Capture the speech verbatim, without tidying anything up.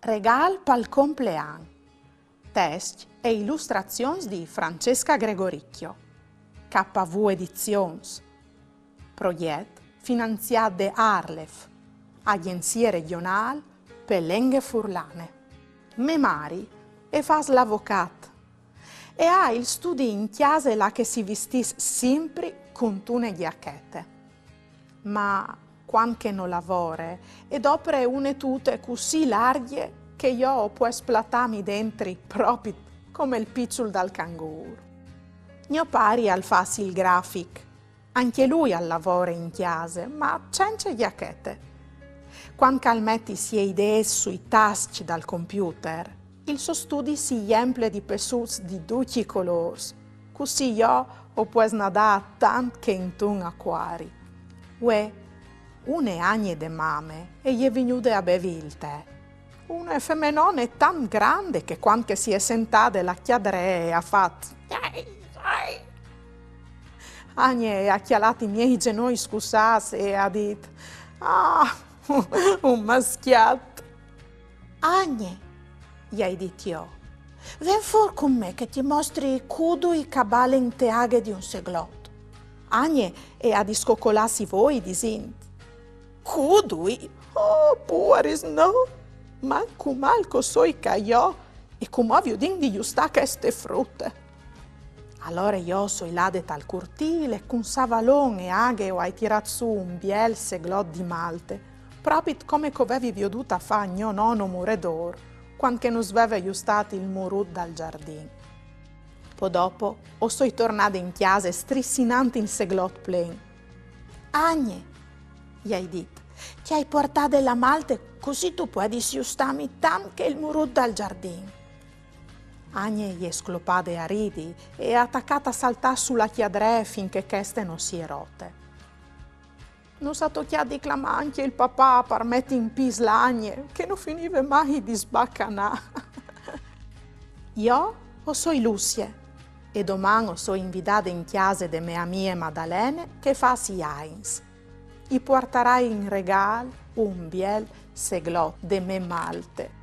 Regâl pal complean. Test e ilustrazions di Francesca Gregoricchio. K V Edizions. Progjet finanziât de ARLeF, Agjenzie Regjonâl pe Lenghe Furlane. Mê mari e fâs l'avocât e à il studi in cjase là che si vistìs simpri cuntune gjachete. Ma cuant che no lavore, e dopre une tute cussì largje che jo o pues platâmi dentri propit come il piçul dal cangûr. Gno pari al fâs il grafic. Ancje lui al lavore in cjase, ma cence gjachete. Cuant che al met lis idee sui tascj dal computer, il so studi si jemple di pessuts di ducj i colôrs, cussì jo o pues nadâ tant che intun acuari. Vuê, une agne de mame e je vignude a bevi il tè. Une femenone tant grande che cuant che si è sentade la cjadree e à fat: «Ai, ai!» Agne e à cjalât i miei zenoi scussâts e e à dit: «Ah, un mascjat!» «Agne», i ai dit jo, «ven fûr cun me che ti mostri cudui che a balen te aghe di un seglot». Agne e à discocolâts i voi disint: «Cudui? Oh, puaris, no! Mancul mâl che o soi ca jo, e cumò o viodìn di justâ cheste frute». Alore jo o soi lade tal curtîl e cun savalon e aghe o ai tirât sù un biel seglot di malte, propit come che o vevi viodût a fâ gno nono muredôr, cuant che nus veve justât il murut dal zardin. Po dopo o soi tornade in cjase strissinant il seglot plen. «Agne», i ai dit, «ti ai puartade la malte, cussì tu puedis justâmi tant che il murut dal zardin». Agne e je sclopade a ridi e e à tacât a saltâ su la cjadree fin che cheste no si è rote. Nus à tocjât di clamâ ancje il papà par meti in pîts la Agne, che no finive mai di sbacanâ. Jo o soi Lucie e doman o soi invidade in cjase de mê amie Madalene che e fâs i agns. I puartarai in regâl un biel seglot de mê malte.